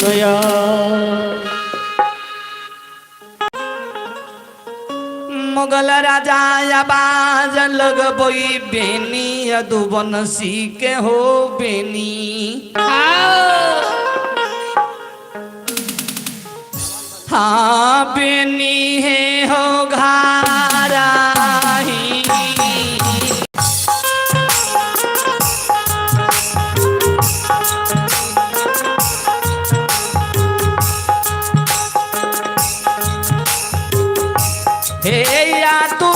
गया। मुगल राजा आवाज लगबई बेनी यदुवंशी के हो बेनी। हाँ बेनी है हो घाराही। हे या तू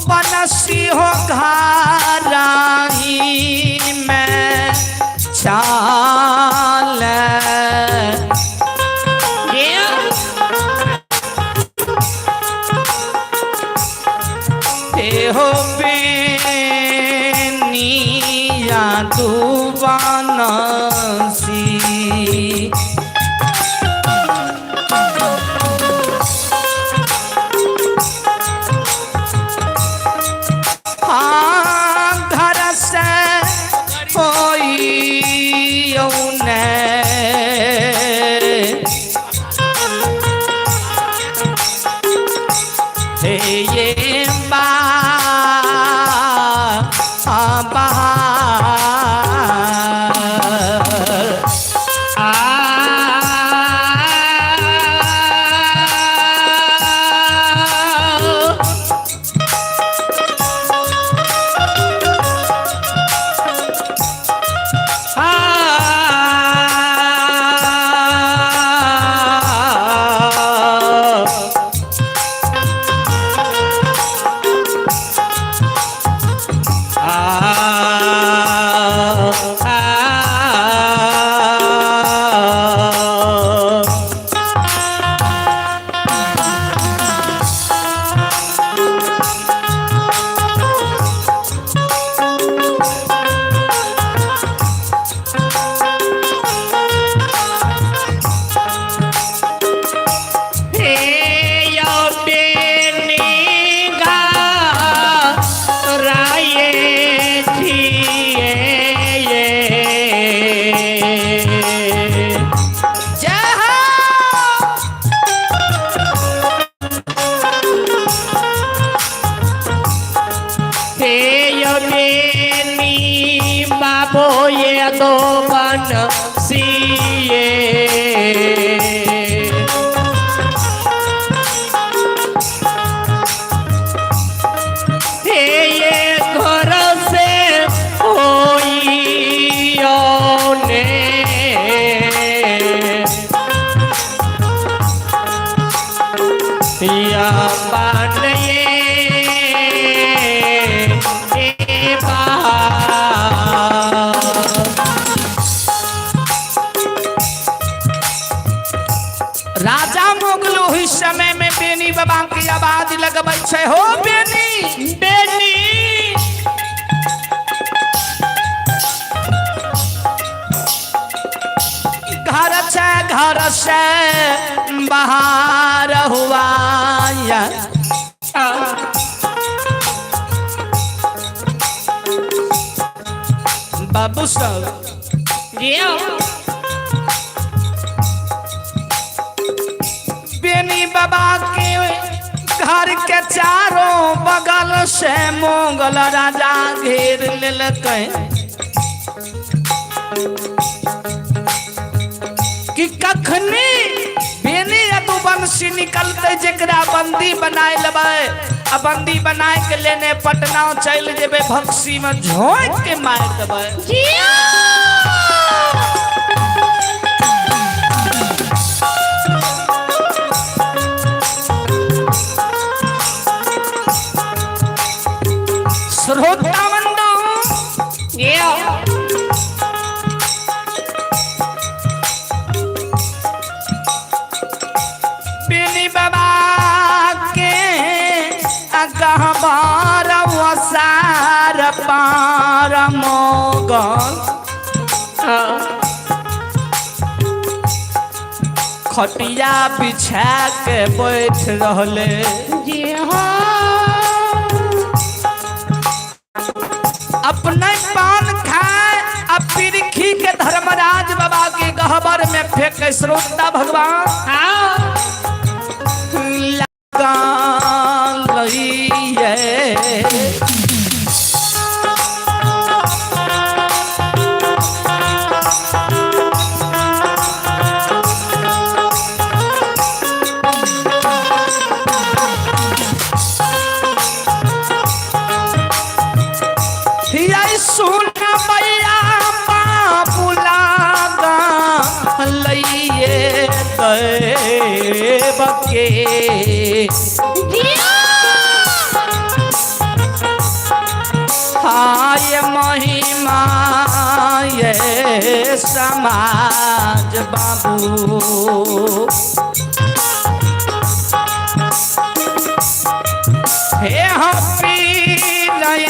बनसी हो घाराही में चाल। हे हो बेनी या तू बनसी। हाँ घर से होई औने। हे ये बा बहार। आ हे यो बेनीगा राये छिए ये। जय हो। हे यो बेनी बाबो ये दो बन सिए। हे ये घर से होई ने या बन ये ए बा। राजा मुगल ओहि समय में बेनी बाबा की आवाज लगबै छै हो बेनी। बेनी घर से घर से बाहर हुआ या। बाबू सब जियो बेनी बाबा के घर के चारों बगल से मुगल राजा घेर लेलकै कि कखनी बेनी यदुवंशी निकलते जेकरा बंदी बनाए लेबै आ बंदी बनाए के लेने पटना चलि जेबै भक्सी में झोंक के मारि देबै। जियो श्रोता बंधु जियो बेनी बाबा के गहबर वसार पार मोगल खटिया बिछा के बैठ रहले। जियो अपने पान खाए आ पिरखी के धर्मराज बाबा के गहबर में फेंके श्रोता भगवान। हाँ। लगा लइये सुन मैया बाबू लागा लइये देव के। हाय महिमा ये समाज बाबू। हे हपी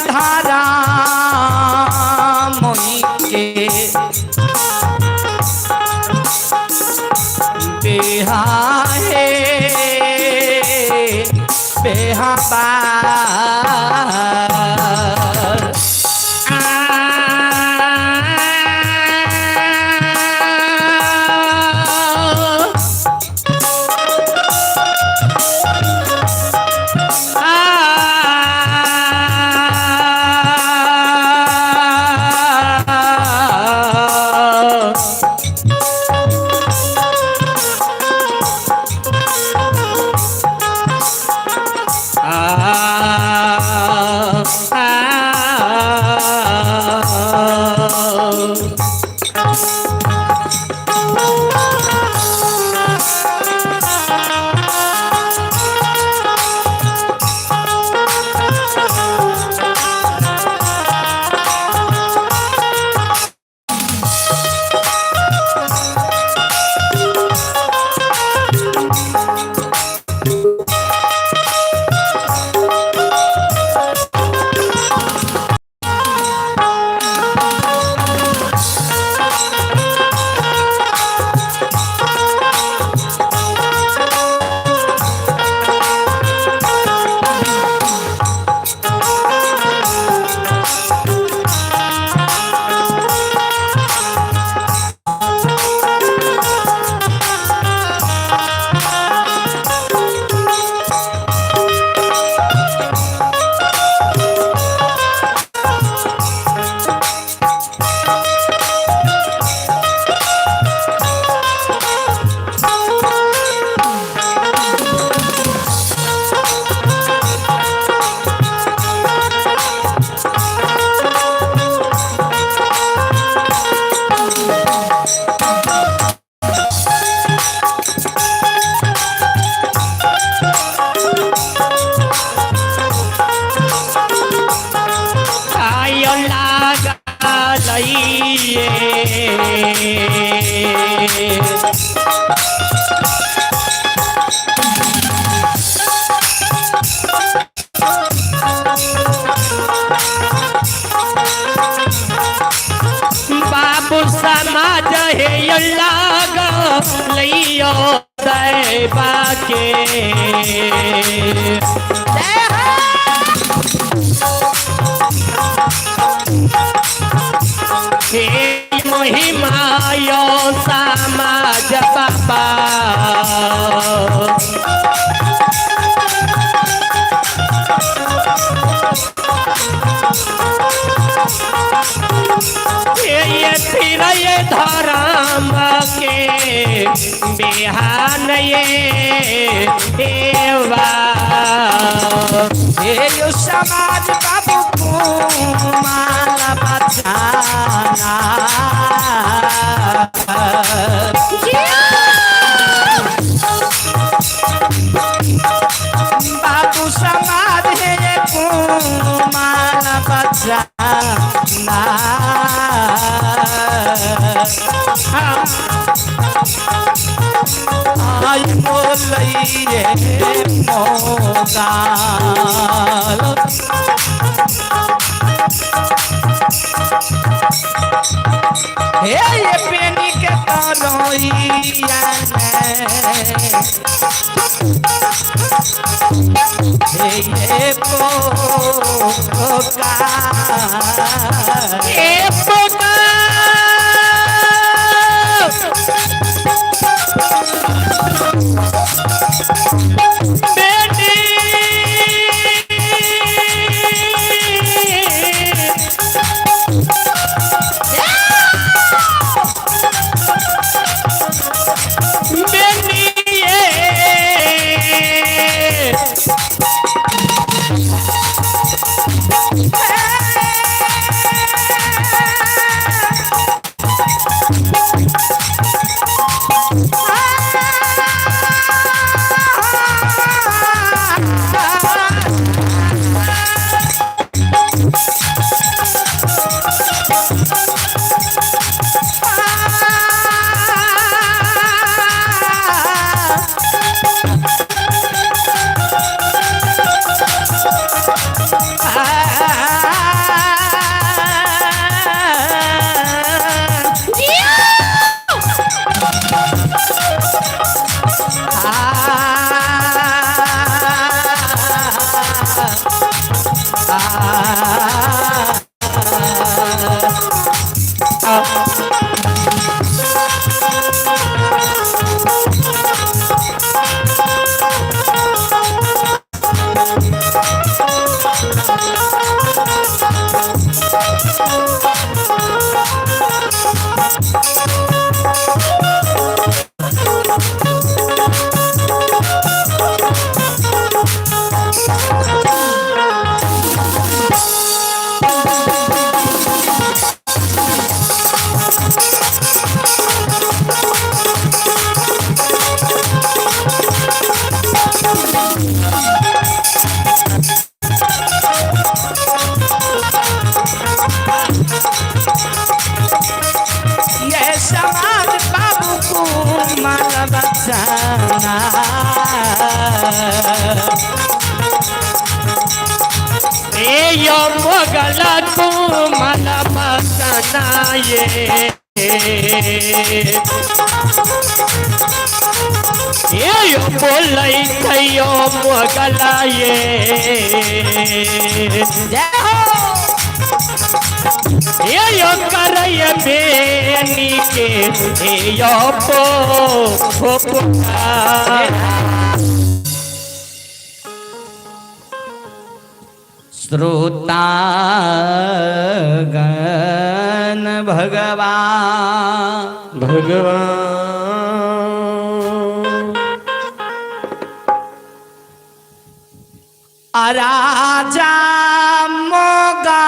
धारा मोही के बेहा बेहा बार। आयो लागा लइये। बाबू समाज हे लागा लइयो दैबा के। हे महिमा यो समाज बाबा। ये फिर ये धर्म के बिहान ये देवा। हे यो समाज बाबू कुमाल बचाना। बाबू समाज हे ये कुमाल बचाना। आई बोलइये मोगाल। हे ये पेनी के तरोइया ने। हे ये पोका। ए पोका। कोमल बचना। ए यो मोगल कोमल बचना ये। ए यो बोलै यो मोगल ये। जय हो। ए यो करय बेनी के ए यो पो हो। श्रोता गण भगवान भगवान राजा मोगा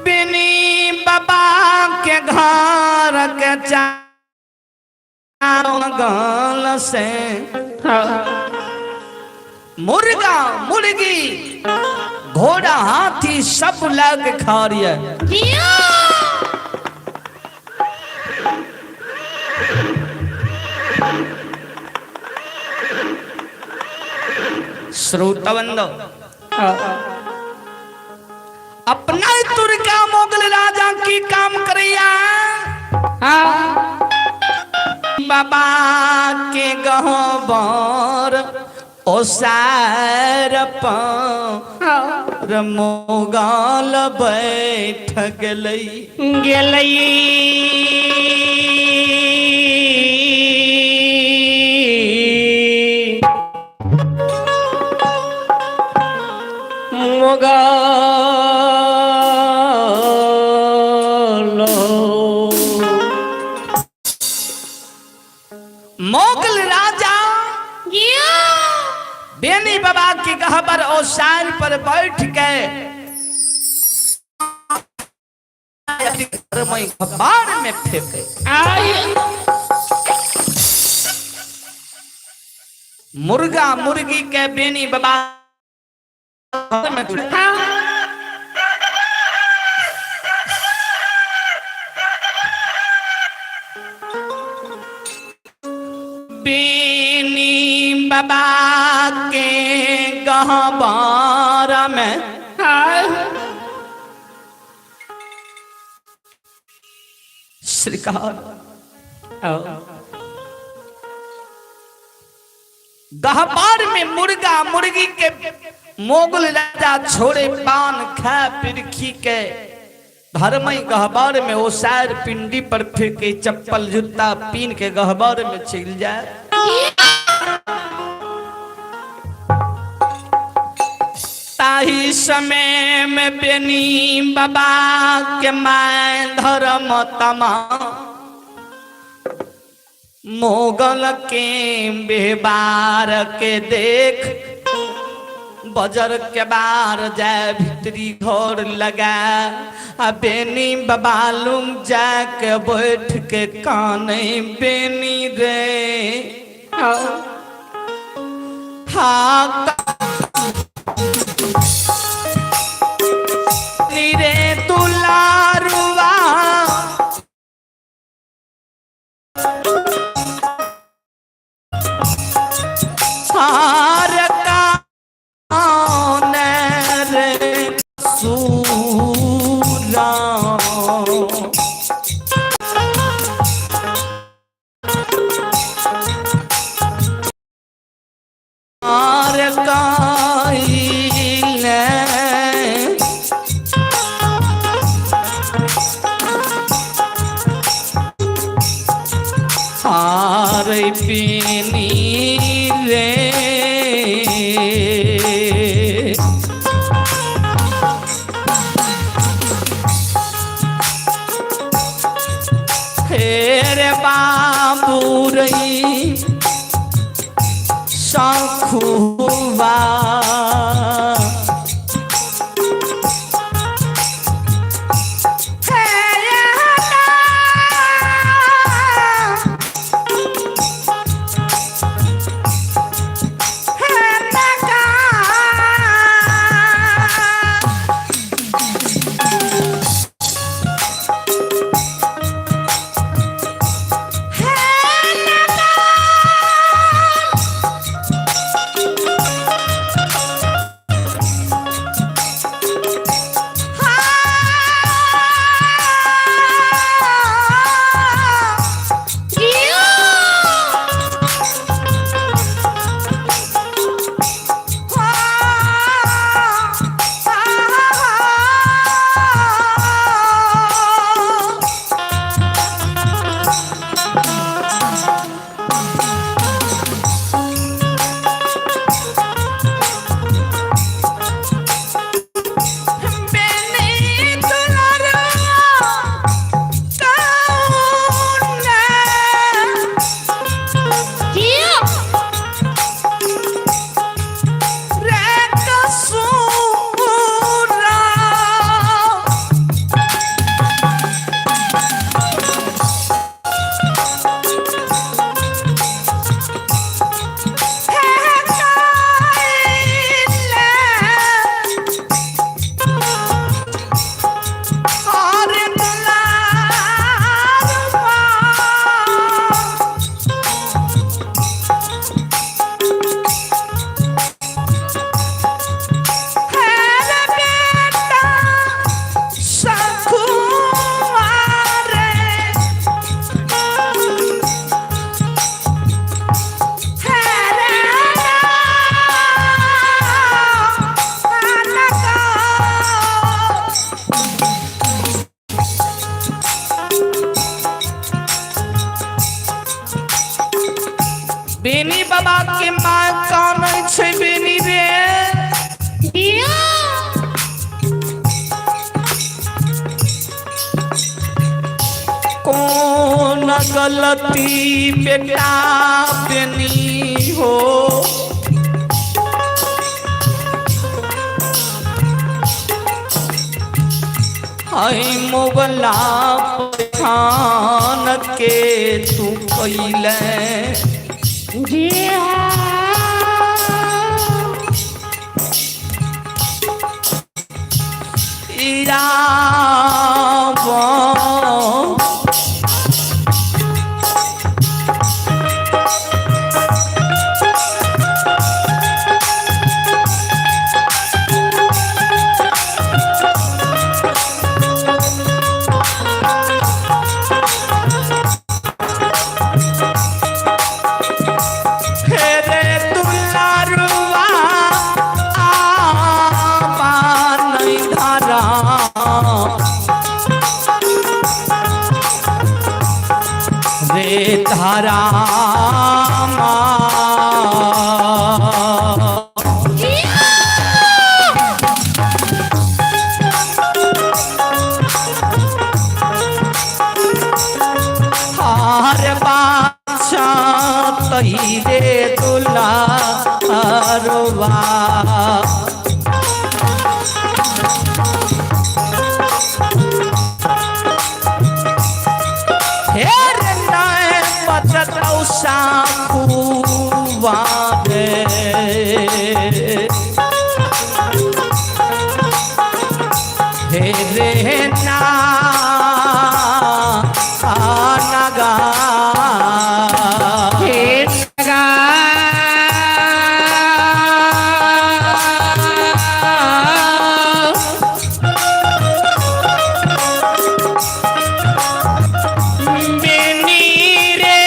बिनी बाबा के घर के चारों गल से मुर्गा मुर्गी घोड़ा हाथी सब लग खा रही है। श्रोतबंदो अपना तुर्का मुगल राजा की काम करिया बाबा के गहबर ओसार पर मुगल बैठ गेलै। गेलै मुगल मुगल राजा बेनी बाबा के गहबर ओसार पर बैठ के अखबार में फेंके। मुर्गा मुर्गी के बेनी बाबा में बेनी बाबा के गहबर में श्रीकार गहबर में मुर्गा मुर्गी के मुगल राजा छोड़े पान खा पिरखी के घर में गहबर में ओसार पिंडी पर फेंके चप्पल जूता पीन के गहबर में चल जाए। ताही समय में बेनी बाबा के मैं धर्म तमा मुगल के बेबार के देख बजर के बार जाए भीतरी घर लगा आ बेनी बाबा लुंग जाके बैठ के काने बेनी रे हाँ रे दुलारुआ हार कान रे सूरा हार काइले हार पीनी रे हे रे बाबू रई सखुआ बेनी बाबा के माँ कानै छै बेनी रे। कोन गलती बेटा बेनी हो, हई मुगला पठान के तू कैले। जी हाँ। इरावा रे दुलारुआ आबा नहीं धारा, रे धारा हार बादशाह तही रे दुलारुआ। हे रे नाय बचत साखुआ रे, हे रे ना नगा हे नगा। बेनी रे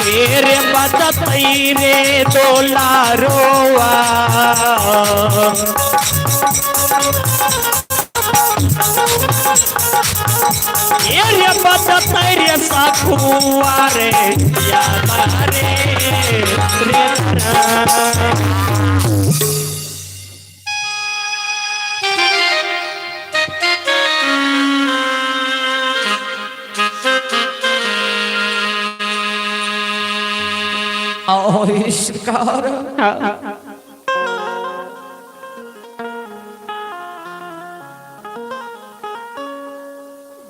तेरे बजतई रे दोलारोआ। रे बजतई रे सखुआ रे या रे रे। सरकार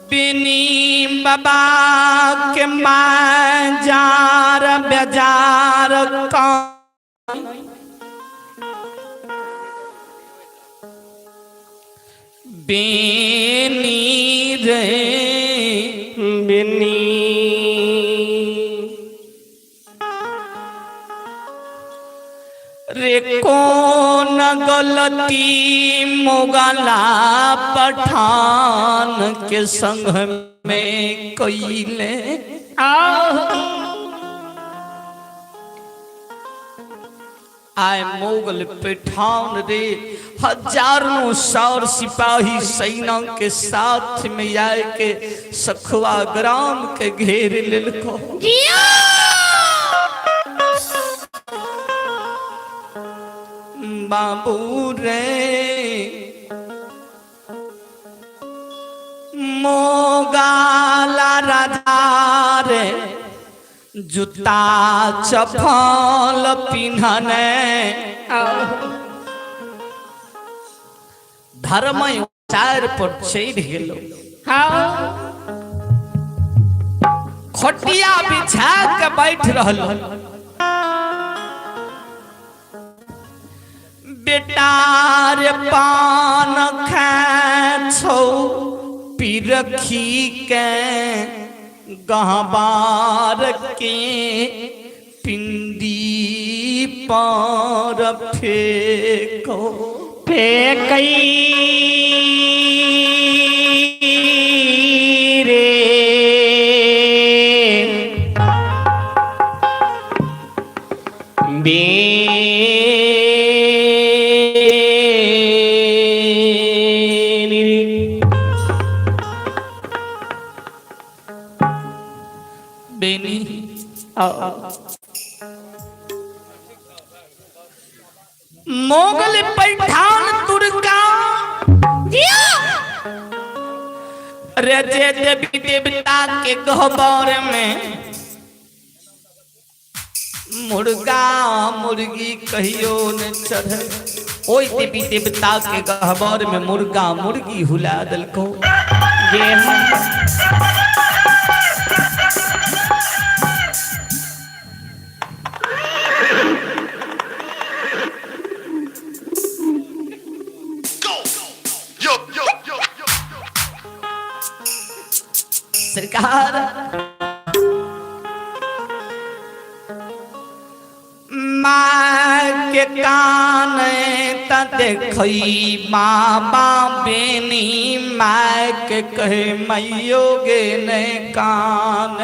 बिनी बाबा के माजार बेजार कौन बेनी रे बिनी रे कौन गलती मुगला पठान के संग में कैले आए मुगल पठान रे हजारों सौर सिपाही सेना के साथ में आए के सखुआ ग्राम के घेर लेलको। बाबू रे मोगाला राजा रे जूता चप्पल पिन्हने धर्म चार पर चढ़ गेलो। खटिया बिछा के बैठ रहल बेटा रे पान खा छौ पिरखी के गहबार के पिंडी पर फेंको फेंकई रे बेनी। बेनी मोगल पठान तुर्का रे जे देवी देवता के गहबर में मुर्गा मुर्गी कहियो न चढ़े, ओई देवी देवता के गहबर में मुर्गा मुर्गी हुला दलको। जे सरकार माँ के कान त देखई बाबा बेनी माँ के कहे मैयो गे ने कान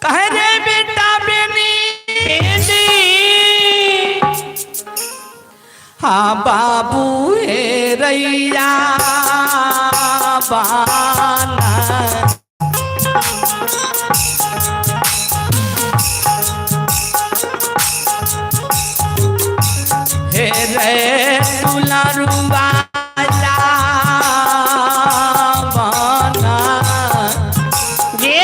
कहे रे बेटा बेनी हाँ बाबू हे रैया बाना हे रे दुलारुआ बाना जे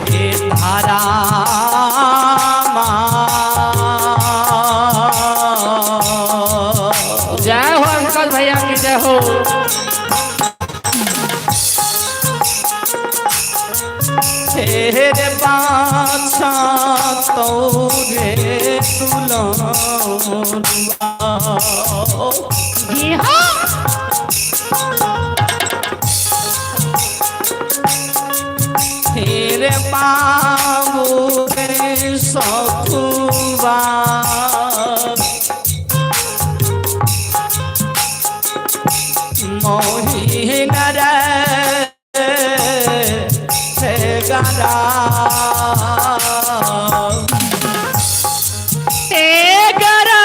हे धारा माँ। जय हो अंकल भैया की जय हो। हे रे बाछा तोरे दुलारुआ जी हाँ। रे बाबू रे सखुआ मोहिन रे हे गरा। ए गरा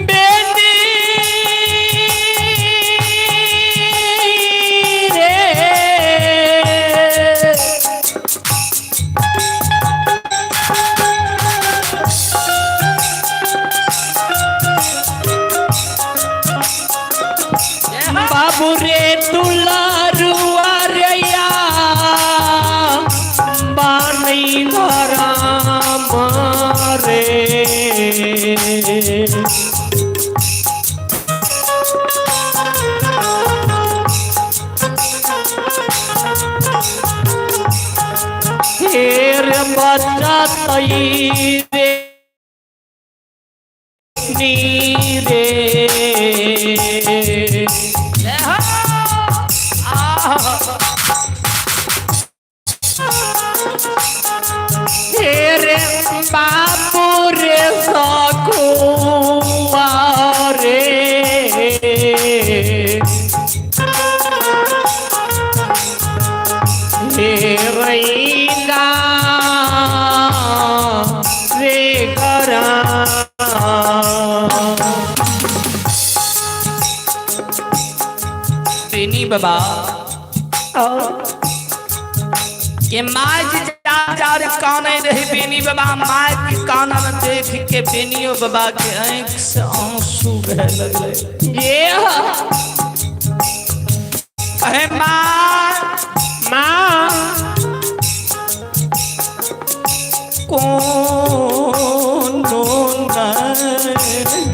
बेनी रे। बाबू रे दुलारुआ रैया बानी धराम रे। हेर बच्चा तई रे नी रे। जय हो। आह। रे बाबू रे सखुआ रे हे रैना रे करा। बेनी बाबा के माय जी जा जा रे काने रही बेनी बाबा माय के काना में देख के बेनियो बाबा के आंख से आंसू बहे लगले। ये कहे माँ माँ कोनो नहीं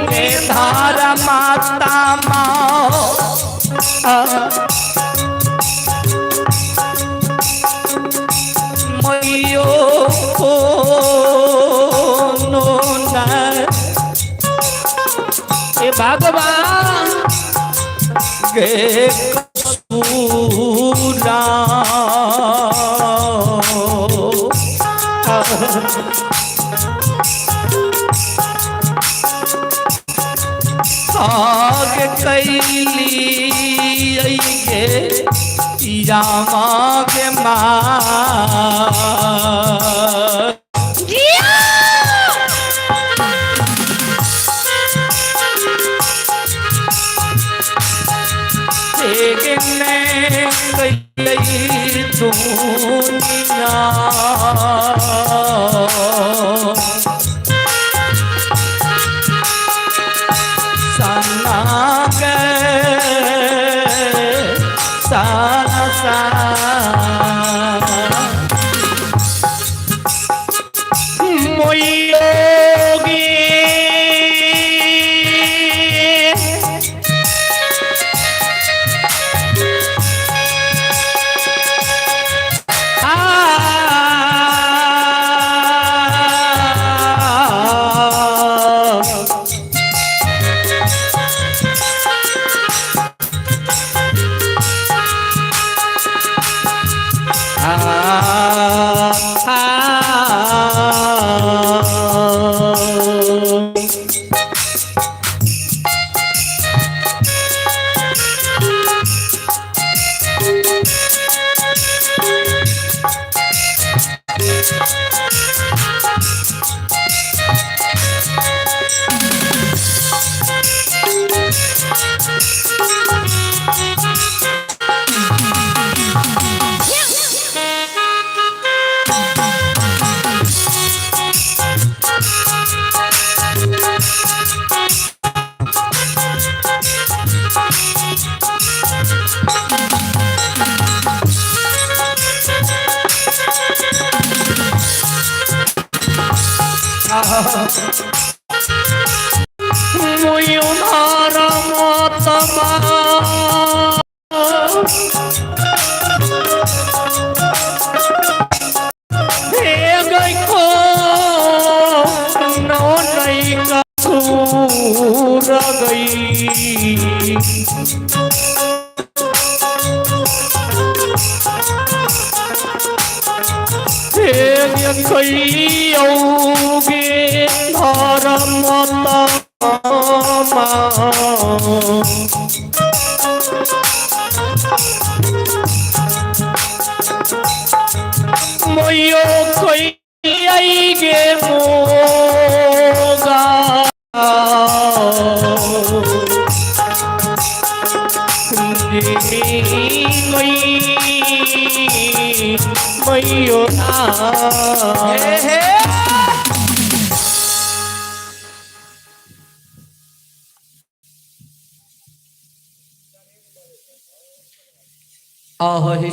रे धारा माता माँ मैयो कोनो नहीं हे भगवान गे कसूरा। आग कैली गे यामा के माँ। ने कैली दुनिया सना के सारा सा। मोयोगी हे कैयोगे धर्म मयो कैगे मोगा मैयो हे हे। आहो।